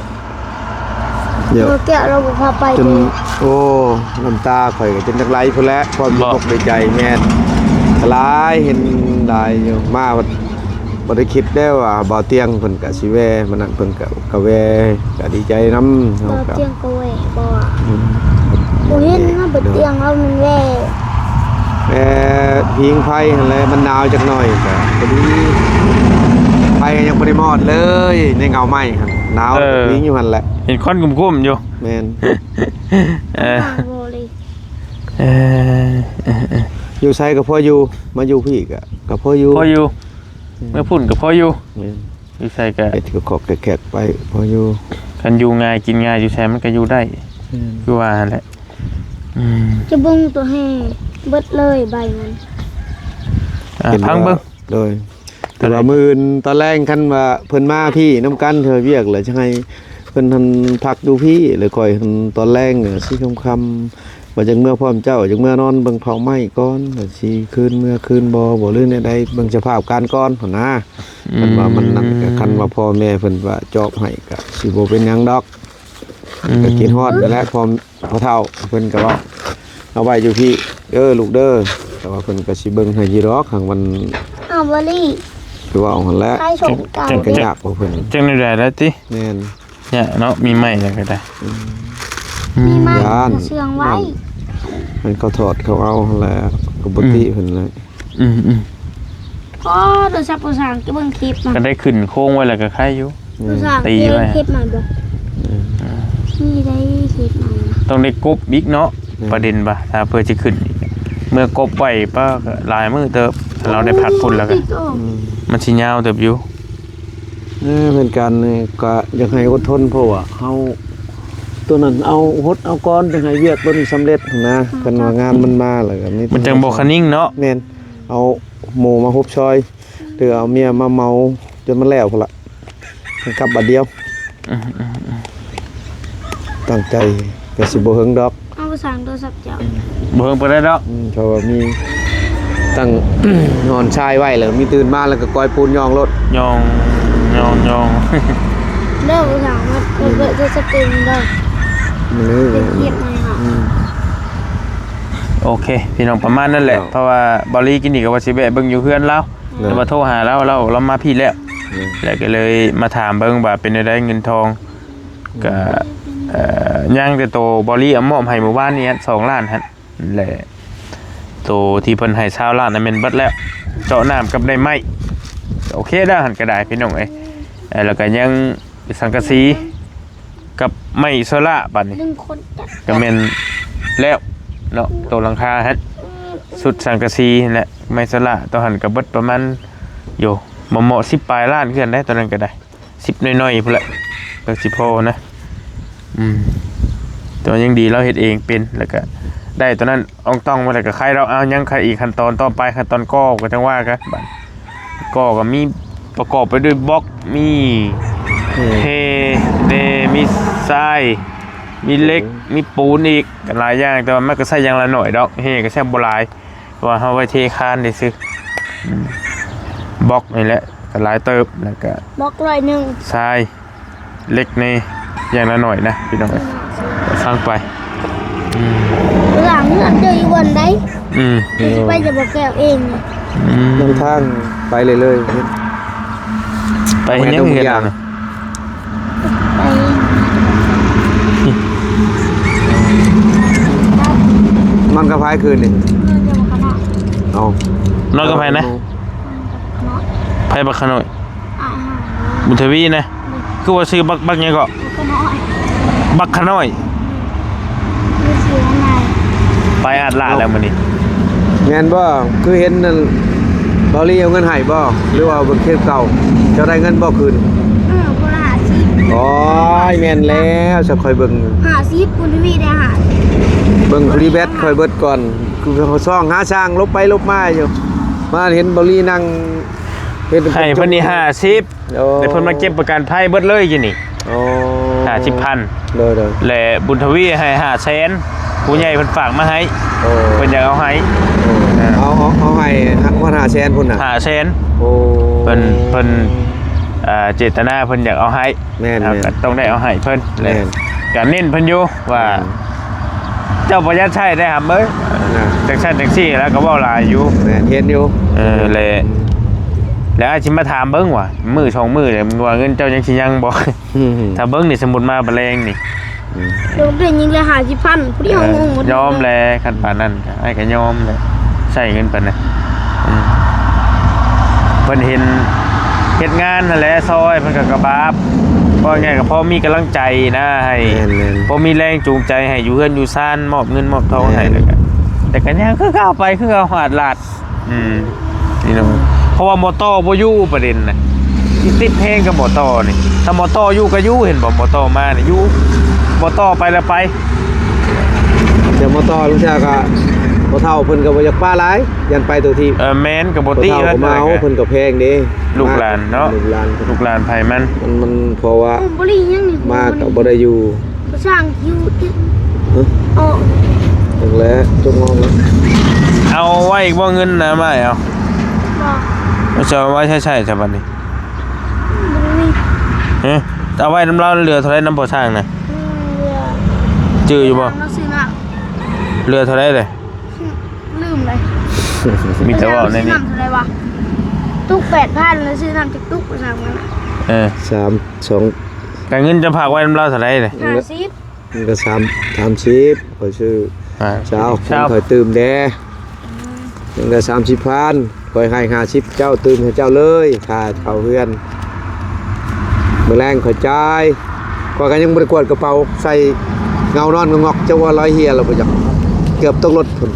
ດຽວ ບໍ່ແກ້ວລາວບໍ່ພາໄປ ຈົນ ໂອ້ ນ້ຳຕາຂ້ອຍກະຈົນຢາກໄຫຼພຸ້ນແຫຼະ ຄວາມດີອົກດີໃຈ. ແມ່ນ ກະຫຼາຍ ເຫັນຫຼາຍຢູ່ ມາ ບໍ່ໄດ້ຄິດເດ້ວ່າບ່າວຕຽງເພິ່ນກະຊິແວ່ ມື້ນັ້ນເພິ່ນກະ ກະແວ່ ກະດີໃຈນຳ. ບ່າວຕຽງກະແວ່ບໍ່ວ່າ ອືມ ບໍ່ເຫັນນະ ບ່າວຕຽງລາວມັນແວ່ ແວ່ພິງໄຟຫັ້ນແຫຼະ ມັນໜາວຈັກໜ້ອຍ ກະພໍດີ ໄຟຍັງບໍ່ໄດ້ມອດເລີຍ ໃນເງົາໄມ້ຫັ້ນ ໜາວ ເອີ ພິງຢູ່ຫັ້ນແຫຼະ ເຫັນຄວັນກຸ້ມໆຢູ່. ແມ່ນ ເອີ ເອີ ຢູ່ໃສກະພໍຢູ່ ມາຢູ່ພີ້ກະ ກະພໍຢູ່ ພໍຢູ່ ອືມ ເມືອພຸ້ນກະພໍຢູ່. ແມ່ນ ຢູ່ໃສກໍ ເຮັດກໍຂອກແຂກໆໄປ ພໍຢູ່ ຄັນຢູ່ງ່າຍກິນງ່າຍ ຢູ່ໃສມັນກໍຢູ່ໄດ້ ແມ່ນ ຄືວ່າຫັ້ນແຫຼະ ອືມ ຈະເບິ່ງຕົວແຮ່ເບິດເລີຍໃບມັນ ອ່າ ເຫັນ ຟັງເບິ່ງ ວ່າ ໂດຍ ແຕ່ວ່າມື້ອື່ນຕອນແລງ ຄັນວ່າເພິ່ນມາພີ້ນຳກັນເທື່ອວຽກ ແລ້ວຈະໃຫ້ເພິ່ນຫັ້ນພັກຢູ່ພີ້ ແລ້ວຂ້ອຍຫັ້ນຕອນແລງຊິຄ່ຳໆ ວ່າຈັ່ງເມືອພ້ອມເຈົ້າ ຈັ່ງເມືອນອນເບິ່ງເສົາໄມ້ກ່ອນ ວ່າຊິຄືນເມືອຄືນບໍ່ ບໍ່ ຫຼືແນວໃດ ເບິ່ງສະພາບການກ່ອນຫັ້ນນາ ອືມ ຄັນວ່າມັນນັ້ນກໍ ຄັນວ່າພໍ່ແມ່ເພິ່ນວ່າຈອບໃຫ້ກໍຊິບໍ່ເປັນຫຍັງດອກ ອືມ ກໍຄິດຮອດນັ້ນແຫຼະ ພໍ່ ພໍ່ເຖົ້າເພິ່ນກໍເວົ້າ ເອົາໄວ້ຢູ່ພີ້ເດີລູກເດີ ແຕ່ວ່າເພິ່ນກໍຊິເບິ່ງໃຫ້ຢູ່ດອກ ຫາກມັນ ອ້າວ ບໍລີ ຄືເວົ້າຫັ້ນແຫຼະ ຂາຍສົ່ງເກົ່າ ເພິ່ນກໍຍາກຂອງເພິ່ນ ຈັ່ງໃດລະຕິ ແມ່ນ ຍາກເນາະ ມີໄມ້ແລ້ວກໍໄດ້ ອືມ ມີໄມ້ ຢ້ານ ເຊື່ອງໄວ້ ມັນ ມັນເຂົາຖອດເຂົາເອົາຫັ້ນແຫຼະ ກໍບໍ່ຕິ ອືມ ເພິ່ນແຫຼະ ອືມໆ ພໍໂທລະສັບບໍ່ສ້າງ ຈະເບິ່ງຄລິບມັນ ກໍໄດ້ຂຶ້ນໂຄງໄວ້ແລ້ວກໍໄຄຢູ່ ອືມ ຕີໄວ້ ເກັບມາບໍ່ ອືມ ນີ້ໄດ້ເກັບມາ ຕ້ອງໄດ້ກົບອີກເນາະ ແມ່ນ ປະເດັນວ່າ ຖ້າເພື່ອຊິຂຶ້ນອີກ ເມື່ອກົບໄວ້ປ້າ ກໍຫຼາຍມື້ເຕີບ ຖ້າເຮົາໄດ້ພັກພຸ້ນແລ້ວກໍ ອືມ ມັນຊິຍາວເຕີບຢູ່ ເອີ ເປັນການນີ້ກໍຢາກໃຫ້ອົດທົນ ເພາະວ່າເຮົາ ຕົວນັ້ນເອົາຫົດເອົາກ້ອນ ຈັ່ງໃຫ້ວຽກຕົວນີ້ສຳເລັດຫັ້ນນະ ອືມ ຄັນວ່າງານມັນມາແລ້ວກໍມີ ມັນຈັ່ງບໍ່ຄະນິງເນາະ ແມ່ນ ເອົາໝູ່ມາຮົບຊ່ອຍ ຫຼືເອົາເມຍມາເໝົາຈົນມັນແລ້ວພຸ້ນລະ ກັບບາດດຽວ ອືມໆໆ ຕັ້ງໃຈກໍຊິບໍ່ເຫິງດອກ ເອົາສາງໂທລະສັບເຈົ້າ ບໍ່ເຫິງປານໃດດອກ ອືມ ເພາະວ່າມີຕັ້ງ ນອນຊາຍໄວ້ ແລ້ວມີຕື່ນມາ ແລ້ວກໍກອຍປູນຍ່ອງໂລດ ຍ່ອງ ຍ່ອງ ຍ່ອງ ເດີ ບໍ່ສາງ ເປີດ ເປີດໂທລະສັບເອງເດີ ມັນເລີຍ ເຮັດໃໝ່ເຮົາ ອືມ ໂອເຄ ພີ່ນ້ອງ ປະມານນັ້ນແຫຼະ ເຈົ້າ ເພາະວ່າບາວລີກິນນີ້ກໍວ່າຊິແວະເບິ່ງຢູ່ເຮືອນລາວ ແລ້ວວ່າໂທຫາລາວ ລາວ ລາວມາພີ້ແລ້ວ ແມ່ນ ແລ້ວກໍເລີຍມາຖາມເບິ່ງວ່າເປັນແນວໃດເງິນທອງ ກໍ ເອີ ຍັງແຕ່ໂຕບາວລີເອົາມອບໃຫ້ມື້ວານນີ້ ສອງລ້ານຫັ້ນແຫຼະ ໂຕທີ່ເພິ່ນໃຫ້ຊາວລ້ານນັ້ນແມ່ນເບິດແລ້ວ ເຈາະນ້ຳກັບໄດ້ໄມ້ ໂອເຄແລ້ວຫັ້ນກໍໄດ້ ພີ່ນ້ອງເອີຍ ແລ້ວກໍຍັງ ສັງກະສີກັບໄມ້ໂຊລາ ບາດນີ້ ໜຶ່ງຄົນຈັກ ກໍແມ່ນແລ້ວເນາະ ໂຕຫຼັງຄາຫັ້ນ ຊຸດສັງກະສີຫັ້ນແຫຼະ ໄມ້ໂຊລາ ໂຕຫັ້ນກໍເບິດປະມານ ໂຢ ເໝາະໆ ສິບປາຍລ້ານຄືກັນໄດ໋ ໂຕນັ້ນກໍໄດ້ ສິບໜ້ອຍໆ ພຸ້ນແຫຼະ ກໍຊິພໍນະ ອືມ ແຕ່ວ່າຍັງດີລາວເຮັດເອງເປັນ ແລ້ວກໍໄດ້ໂຕນັ້ນ ອອງຕອງມາແລ້ວກໍໄຄດອກ ເອົາ ຍັງໄຄອີກ ຂັ້ນຕອນຕໍ່ໄປ ຂັ້ນຕອນກໍ່ກໍຈັ່ງວ່າກັນ ບາດກໍ ກໍມີປະກອບໄປດ້ວຍບລັອກ ມີ ອືມ ແຮ່ແດ່ ມີຊາຍ ມີເຫຼັກ ໂອ້ ມີປູນອີກ ກໍຫຼາຍຢ່າງ ແຕ່ວ່າມັນກໍໃຊ້ຢ່າງລະໜ້ອຍດອກ ແຮ່ກໍໃຊ້ບໍ່ຫຼາຍ ເພາະວ່າເຮົາໄວ້ເທຄານຊື່ໆ ອືມ ບລັອກນີ້ແຫຼະ ກໍຫຼາຍເຕີບ ແລ້ວກໍ ບລັອກຮ້ອຍໜຶ່ງ ຊາຍ ເຫຼັກນີ້ຢ່າງລະໜ້ອຍນະ ພີ່ນ້ອງເອີຍ ອືມ ຟັງໄປ ອືມ ຫຼັງເຮືອນເຈົ້າຢູ່ບ່ອນໃດ? ອືມ ເຈົ້າຊິໄປຈະບໍ່ແກ້ວເອງນີ້ ອືມ ນຳທາງໄປເລື້ອຍໆ ໄປເຮັດຫຍັງເຮືອນນະ? ໄປ ນອນກັບໃຜຄືນນີ້? ນອນກັບໃຜນະ? ນອນກັບຂະນ້ອຍ ໃຜບັກຂະນ້ອຍ? ອ້າຍເຮົາ ບຸນທະວີນະ ໂດຍ ຄືວ່າຊື່ບັກ ບັກຫຍັງເກາະ? ບັກຂະນ້ອຍ ບັກຂະນ້ອຍ ໂດຍ ມີຊື່ວ່າໄງ? ໄປອາດຫຼາດແລ້ວມື້ນີ້ ແມ່ນບໍ່? ຄືເຫັນນັ້ນ ເບົາລີເອົາເງິນໃຫ້ບໍ່? ຫຼືວ່າເບິ່ງຄລິບເກົ່າ ເຈົ້າໄດ້ເງິນບໍ່ຄືນ? ເອີ ຄົນລະຫ້າສິບ ໂອ້ຍ ແມ່ນແລ້ວ ຊະຂ້ອຍເບິ່ງ ຫ້າສິບ ບຸນທະວີໄດ້ຫ້າສິບ ເບິ່ງຣີແບັດຂ້ອຍເບິດກ່ອນ ຄືເຮົາຊອງຫາຊ່າງຫຼົບໄປຫຼົບມາຢູ່ ມາເຫັນເບົາລີນັ່ງ ເຮັດໃຫ້ເພິ່ນນີ້ຫ້າສິບ ໂອ້ ແລ້ວເພິ່ນມາເກັບປະກັນໄພເບິດເລີຍຢູ່ນີ້ ໂອ້ ຫ້າສິບພັນ ໂດຍໆ ແລະ ບຸນທະວີໃຫ້ຫ້າແສນ ຜູ້ໃຫຍ່ເພິ່ນຝາກມາໃຫ້ ໂອ້ ເພິ່ນຢາກເອົາໃຫ້ ໂອ້ ເອົາ ເອົາ ເອົາໃຫ້ຮອດຫ້າແສນພຸ້ນນະ ຫ້າແສນ ໂອ້ ເພິ່ນ ເພິ່ນ ເອີ ເຈດຕະນາເພິ່ນຢາກເອົາໃຫ້ ແມ່ນໆ ເຮົາກໍຕ້ອງໄດ້ເອົາໃຫ້ເພິ່ນ ແມ່ນ ແລະ ກໍເນັ້ນເພິ່ນຢູ່ວ່າ ແມ່ນ ເຈົ້າປະຢັດໃຊ້ໄດ້ຫຳເອີຍ ນະ ຈັ່ງຊັ້ນຈັ່ງຊີ້ ແລ້ວກໍເວົ້າຫຼາຍຢູ່ ແມ່ນ ເຫັນຢູ່ ເອີ ແລະ ແລ້ວອາດຊິມາຖາມເບິ່ງວ່າ ມື້ສອງມື້ແລ້ວ ວ່າເງິນເຈົ້າຍັງຊິຍັງບໍ່? ອືມ ຖ້າເບິ່ງນີ້ ສົມມຸດມາບາແລງນີ້ ອືມ ໂດນເປັນຍິງລະຫ້າສິບພັນ ຜູ້ດຽວ ເອີ ງງໝົດ ຍອມແຫຼະ ຄັນປານນັ້ນ ອ້າຍກໍຍອມແຫຼະ ໃຊ້ເງິນປານນັ້ນ ອືມ ເພິ່ນເຫັນເຮັດງານຫັ້ນແຫຼະ ຊ່ອຍເພິ່ນກໍກະບາບ ເວົ້າງ່າຍກໍພໍມີກຳລັງໃຈນະ ໃຫ້ ແມ່ນໆ ພໍມີແຮງຈູງໃຈໃຫ້ຢູ່ເຮືອນຢູ່ຊານ ມອບເງິນມອບທອງໃຫ້ ແມ່ນ ແລ້ວກໍ ແຕ່ກໍຍັງຄືເກົ່າ ໄປຄືເກົ່າ ອາດຫຼາດ ອືມ ນີ້ເນາະ ເພາະວ່າມໍຕໍ່ບໍ່ຢູ່ ປະເດັນນະ ຕິດແຮງກັບໝໍຕໍ່ນີ້ ຖ້າໝໍຕໍ່ຢູ່ກໍຢູ່ ເຫັນບໍ່? ໝໍຕໍ່ມານີ້ຢູ່ ໝໍຕໍ່ໄປແລ້ວໄປ ແຕ່ໝໍຕໍ່ລາງເທື່ອກໍພໍ່ເຖົ້າເພິ່ນກໍບໍ່ຢາກປະຫຼາຍ ຢ້ານໄປຕົວທີ່ ເອີ ແມ່ນ ກໍບໍ່ຕິ ພໍ່ເຖົ້າກໍມາເອົາ ເພິ່ນກໍແພງເດ້ ລູກຫຼານເນາະ ລູກຫຼານ ລູກຫຼານໃຜມັນ ມັນ ມັນເພາະວ່າ ບໍ່ໄດ້ຫຍັງນີ້ ມາກໍບໍ່ໄດ້ຢູ່ ບໍ່ສ້າງຢູ່ຕິ ຮະ? ອອກ ຈັ່ງແຫຼະ ຈົງອອກແລ້ວ ເອົາໄວ້ອີກບໍ່ ເງິນນະ ມາເອົາ ບໍ່ ເອົາ ຈະເອົາໄວ້ໃຊ້ໃສຊະບັດນີ້? ບໍ່ມີ ຮະ? ເອົາໄວ້ນຳລາວ ເຫຼືອເທົ່າໃດນຳພໍ່ຊ່າງນະ? ເຫຼືອ ຈື່ຢູ່ບໍ່? ເຮົາຊື້ນ້ຳ ເຫຼືອເທົ່າໃດເລີຍ? ລືມເລີຍ ມີແຕ່ເວົ້າໃນນີ້ ຊື້ນ້ຳເທົ່າໃດວະ? ຕຸກແປດພັນ ແລ້ວຊື້ນ້ຳຈັກຕຸກ ວ່າຊັ້ນນະ ເອີ ສາມ ສອງ ກະເງິນຈະຝາກໄວ້ນຳລາວເທົ່າໃດເລີຍ? ຫ້າສິບ ມັນກໍສາມ ສາມສິບ ຂ້ອຍຊື້ ອ່າ ຊາວ ຊາວ ຂ້ອຍຕື່ມແດ່ ມັນກໍສາມສິບພັນ ຂ້ອຍໃຫ້ຫ້າສິບ ເຈົ້າຕື່ມໃຫ້ເຈົ້າເລີຍ ຄ່າເຊົ່າເຮືອນ ມື້ແລງຂ້ອຍຈ່າຍ ຂ້ອຍກໍຍັງບໍ່ໄດ້ກວດກະເປົາ ໃສ່ເງົານອນງອກໆ ຈັກວ່າລອຍເຫຍແລ້ວບໍ່ຈັກ ເກືອບຕົກລົດພຸ້ນ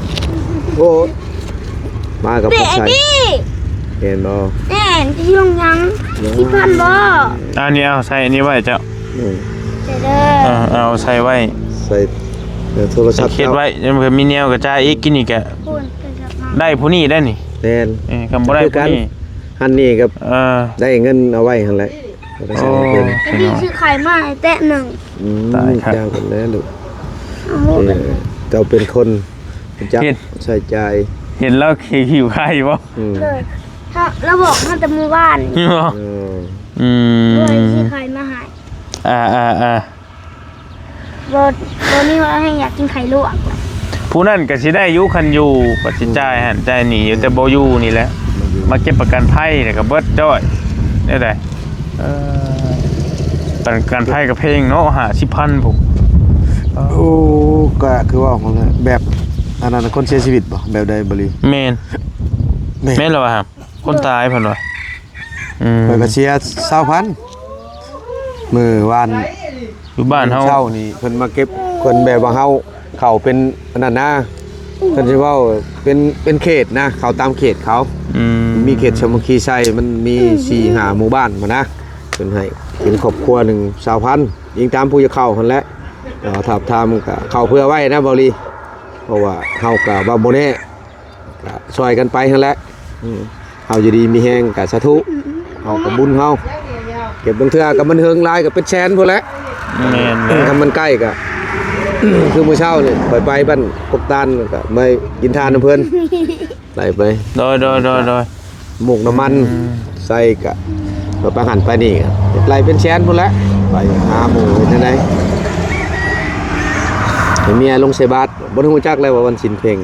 ໂອ້ ມາກັບ ເຕະ ບໍ່ໃສ່ ອັນນີ້ ແມ່ນບໍ່? ແມ່ນ ຊິລົງຫຍັງ ເນາະ ສິບພັນບໍ່? ອັນນີ້ເອົາໃສ່ອັນນີ້ໄວ້ເຈົ້າ ອືມ ໃສ່ເດີ ເອີ ເອົາໃສ່ໄວ້ ໃສ່ ເອີ ໂທລະສັບ ໃສ່ເຂດໄວ້ ເຈົ້າ ຍັງມີແນວກະຈ່າຍອີກ ກິນນີ້ກະ ພຸ້ນ ໄດ້ຜູ້ນີ້ໄດ້ນີ້ ແມ່ນ ເອີ ຄັນບໍ່ໄດ້ຜູ້ນີ້ ອັນນີ້ກັບ ເອີ ໄດ້ເງິນເອົາໄວ້ຫັ້ນແຫຼະ ໂອ້ ພີ່ນ້ອງ ຊື້ໄຂ່ມາໃຫ້ແຕະໜຶ່ງ ອືມ ຕາຍຄັກ ເຈົ້າເປັນແລ້ວລູກ ເອີ ເຈົ້າເປັນຄົນ ຈັກ ເຮັດ ໃຊ້ຈ່າຍ ເຫັນລາວຫິວໄຂ່ບໍ່? ອືມ ເລີຍ ລາວບອກມາແຕ່ມື້ວານນີ້ ເອີ ອືມ ເລີຍຊື້ໄຂ່ມາໃຫ້ ອ່າໆໆ ບໍ່ ບໍ່ມີວ່າແຮງຢາກກິນໄຂ່ລວກ ຜູ້ນັ້ນກໍຊິໄດ້ຢູ່ ຄັນຢູ່ກໍຊິຈ່າຍຫັ້ນຈ່າຍນີ້ຢູ່ ແຕ່ບໍ່ຢູ່ນີ້ແຫຼະ ມາເກັບປະກັນໄພແລ້ວກໍເບິດຈ້ອຍ ແນວໃດ? ເອີ ປະກັນໄພກໍແພງເນາະ ຫ້າສິບພັນພຸ້ນ ໂອ້ ກໍຄືເວົ້າຫັ້ນແຫຼະ ແບບອັນນັ້ນ ຄົນເສຍຊີວິດບໍ່? ແບບໃດບໍລິ? ແມ່ນ ແມ່ນ ແມ່ນແລ້ວວ່າ ຄົນຕາຍເພິ່ນວ່າ ອືມ ຂ້ອຍກໍເສຍຊາວພັນ ມື້ວານ ຢູ່ບ້ານເຮົາ ເຊົ້ານີ້ເພິ່ນມາເກັບ ເພິ່ນແບບວ່າເຮົາເຂົ້າເປັນອັນນັ້ນນະ ເພິ່ນຊິເວົ້າເປັນ ເປັນເຂດນະ ເຂົ້າຕາມເຂດເຂົາ ອືມ ມີເຂດສາມັກຄີໄຊ ມັນມີ ອືມ ສີ່ຫ້າໝູ່ບ້ານພຸ້ນນະ ເພິ່ນໃຫ້ເປັນຄອບຄົວໜຶ່ງຊາວພັນ ອີງຕາມຜູ້ຢາກເຂົ້າຫັ້ນແຫຼະ ເອີ ທາບທາມກໍເຂົ້າເພື່ອໄວ້ນະ ເບົາລີ ເພາະວ່າເຮົາກໍວ່າບໍ່ແນ່ ກໍຊ່ອຍກັນໄປຫັ້ນແຫຼະ ອືມ ເຮົາຢູ່ດີມີແຮງກໍສາທຸ ເຮົາກໍບຸນເຮົາ ເກັບບາງເທື່ອກໍມັນເຫິງຫຼາຍກໍເປັນແສນພຸ້ນແຫຼະ ແມ່ນແຫຼະ ຄັນມັນໃກ້ກໍ ຄືມື້ເຊົ້ານີ້ຂ້ອຍໄປບ້ານກົກຕານ ກໍໄປກິນທານນຳເພິ່ນ ໄລ່ໄປ ໂດຍໆໆໆ ໝົກນ້ຳມັນ ອືມ ໃສ່ກະ ກໍໄປຫັ້ນໄປນີ້ ໄລ່ເປັນແສນພຸ້ນແຫຼະ ໄປຫາໝູ່ເຮັດແນວໃດ ໃຫ້ເມຍລົງໃສ່ບາດ ບໍ່ໄດ້ຮູ້ຈັກແລ້ວວ່າວັນສິນເພັງ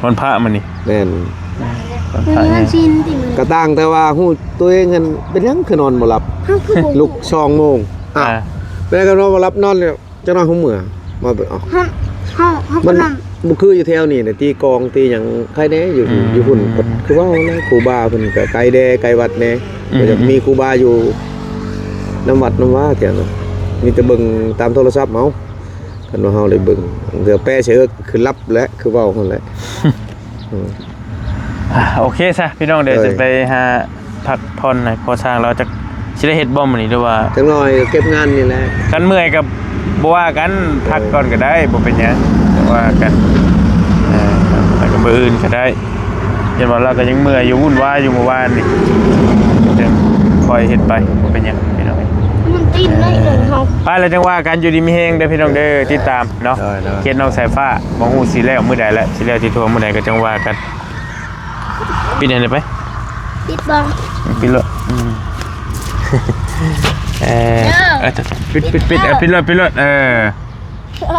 ວັນພະມື້ນີ້ ແມ່ນ ວັນພະ ມື້ວັນສິນຕິ ມື້ນີ້ ກະຕ່າງແຕ່ວ່າຮູ້ຕົວເອງຫັ້ນ ເປັນຫຍັງຄືນອນບໍ່ຫຼັບ ເຮົາຄືບໍ່ຮູ້ ລຸກສອງໂມງ ອ້າວ ອ່າ ເປັນຫຍັງຄືນອນບໍ່ຫຼັບ ນອນແລ້ວ ຈັກໜ້ອຍຫົວເມືອ ມາເບິ່ງ ເອົ້າ ເຮົາ ເຮົາ ເຮົາ ມັນບໍ່ຄືຢູ່ແຖວນີ້ນະ ຕີກອງຕີຫຍັງ ໃຄແດ່ຢູ່ ອືມ ຢູ່ພຸ້ນ ຄືເວົ້າແລ້ວ ຄູບາເພິ່ນກໍໄກແດ່ ໄກວັດແດ່ ອືມ ກໍຢາກມີຄູບາຢູ່ນຳວັດນຳວາແຖວນັ້ນ ມີແຕ່ເບິ່ງຕາມໂທລະສັບເອົາ ຄັນວ່າເຮົາໄດ້ເບິ່ງ ເທື່ອແປໃສ່ເອິກ ຄືຫຼັບແຫຼະ ຄືເວົ້າຫັ້ນແຫຼະ ອືມ ອ່າ ໂອເຄຊະພີ່ນ້ອງ ດຽວ ໂດຍ ຈະໄປຫາພັກຜ່ອນໃຫ້ພໍ່ຊ່າງລາວ ຈັກຊິໄດ້ເຮັດບໍ່ມື້ນີ້ ຫຼືວ່າ ຈັກໜ້ອຍກໍເກັບງານນີ້ແຫຼະ ຄັນເມື່ອຍກໍບໍ່ວ່າກັນ ເອີ ພັກກ່ອນກໍໄດ້ ບໍ່ເປັນຫຍັງ ບໍ່ວ່າກັນ ເອີ ແລ້ວກໍມື້ອື່ນກໍໄດ້ ເຫັນວ່າລາວກໍຍັງເມື່ອຍຢູ່ ວຸ່ນວາຍຢູ່ມື້ວານນີ້ ຈຶ່ງຄ່ອຍເຮັດໄປ ບໍ່ເປັນຫຍັງພີ່ນ້ອງ ມັນຕີນໄດ້ເລີຍເຮົາ ໄປແລ້ວຈັ່ງວ່າກັນ ຢູ່ດີມີແຮງເດີພີ່ນ້ອງເດີ ຕິດຕາມເນາະ ໂດຍໆ ເຂດໜອງສາຍຟ້າ ບໍ່ຮູ້ຊິແລ້ວມື້ໃດແຫຼະ ຊິແລ້ວທີ່ທົ່ວມື້ໃດກໍຈັ່ງວ່າກັນ ປິດໃຫ້ໄດ້ໄປ ປິດບໍ່ ປິດໂລດ ອືມ ເອີ ເອີ ເອີ ປິດ ປິດ ປິດ ເອີ ປິດໂລດ ປິດໂລດ ເອີ ເອີ